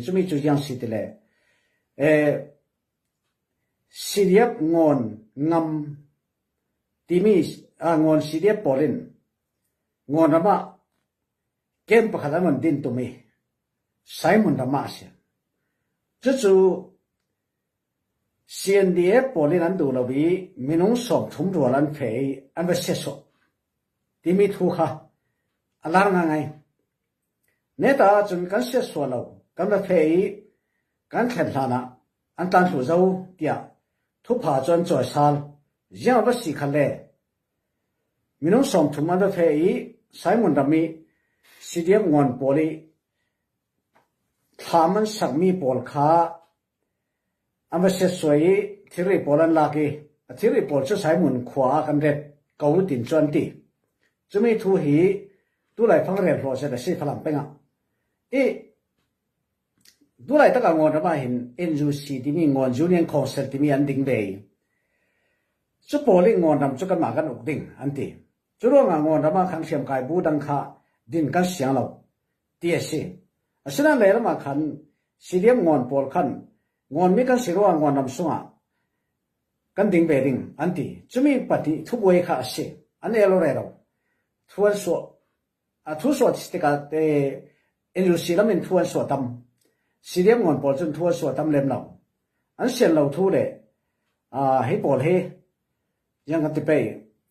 Cumi cu ziang si ti le CDF ngawn ngam timi ngawn CDF pawl in ngawn ram ah camp pakhat an von din tum i Simon ram ah a si. Cucu CNDF pawl in an duh lo i minung 30 rual an feh i an va siasawh timi thu kha a lar ngaingai. Neta ahcun kan siasual lo, kan va feh i kan thlen hlan ah an tlan thlu zo tiah thupha cu an cawisal. Ziang va si kha le minung 30 an va feh i Simon ram i CDF ngawn pawl i thlam an sakmi pawl kha An va siatsuai i thilri pawl an lak i a thilri pawl cu Simon khua ah kan ret ko tin cu an ti. Cumi thu hi tulai fangrel hlawh zet a si Falam peng ah. I tulai tak ah Ngawn ram ah hin NUC timi Ngawn Union Council timi an ding ve i cu pawl i Ngawn ram cu kanmah kan uk ding an ti. Cu ruangah Ngawn ram ah khan hriamkai bu dang kha din kan siang lo. ti a si. Asinain lehlam ah khan CDM ngawn pawl khan ngawnmi kan si ruangah ngawn ram sungah kan ding ve ding an ti. Cumi pahnih thubuai kha a si. An el re lo. Thu an suah. A thu suah tikah te NUC lam in thu an suah tam. CDM ngawn pawl cun thu an suah tam lem lo. An sian lo thu le hi pawl hi Ziang kan ti pei,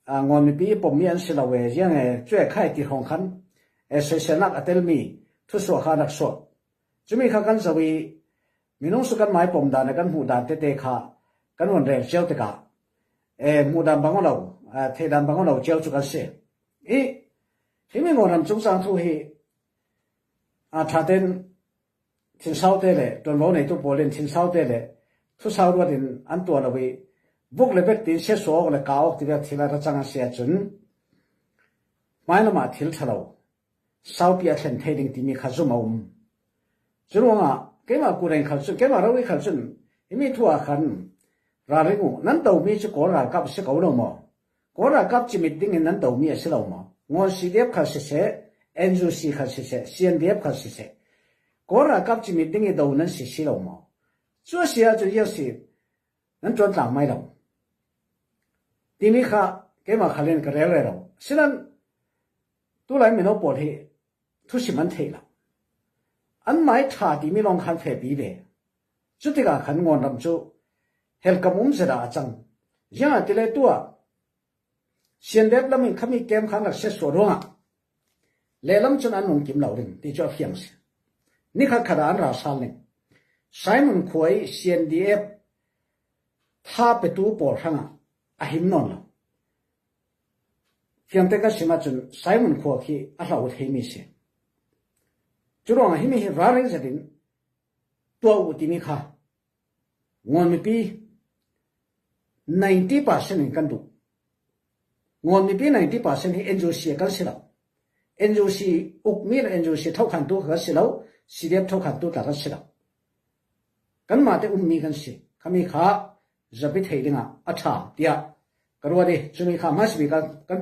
ngawn mipi i pommi an si lo e, ziang e cuai khai ti hrawng khan e soiselnak a telmi thusuah kha rak suah. Cumi kha kan zoh i minung su kan mai pom dan le kan hmuh dan tete kha kan von rel cio tikah e hmuh dan bang lo, theih dan bang lo cio cu kan si. I hi mi ngawn ram cungcang thu hi a tha ten Thinsau te le ṭuanvo neitu pawl in thinsau te le thusau ruat in an tuah lo i vuk le bek tiin siasua awk le kaa awk ti vial thil a ra cang a si ahcun hmailam ah thil ṭhalo saupi a thlen thei ding timi kha zumh a um. Cu ruangah keimah kureng khal cun keimah rori khal cun himi thu ah khan ralring u nan domi cu Kawl ralkap a si ko lo maw? Kawl ralkap cimit ding in nan domi a si lo maw? Ngawn CDF khal siseh, NUC khal siseh, CNDF khal siseh, Kawl ralkap cimit ding i do nan si si lo maw? Cu a si ahcun ial si nan ṭuan tlang mai lo. Timi kha keimah khal in ka rel re lo. Sinan tulai mino pawl hi thusim an theih lo. An mai ṭha timi lawng khan fepi ve. Cu tikah khan ngawn ram cu helkam um zedah a cang. Ziangah tile tuah Sianrep lam in khami kem khan rak set sual ruangah lehlam cun an nung kim lo ding ti cu a fiang si. Nikhat khat ah an ra sal ning. Simon khua i CNDF tha petu pawl hrangah a him nawn lo. Fiangte ka sim ahcun Simon khua khi a hlo theimi si. Cu ruangah himi hi ralring zet in tuah u timi kha ngawn mipi 90% in kan duh. Ngawn mipi 90% hi NUC kan si lo. NUC ukmi le NUC thokhantu kan si lo, CDF thokhantu tla kan si lo. Kanmah te ummi kan si. Khami kha zapi thei dingah a ṭha tiah ka ruat i cumi kha hmasabik kan kan tuah.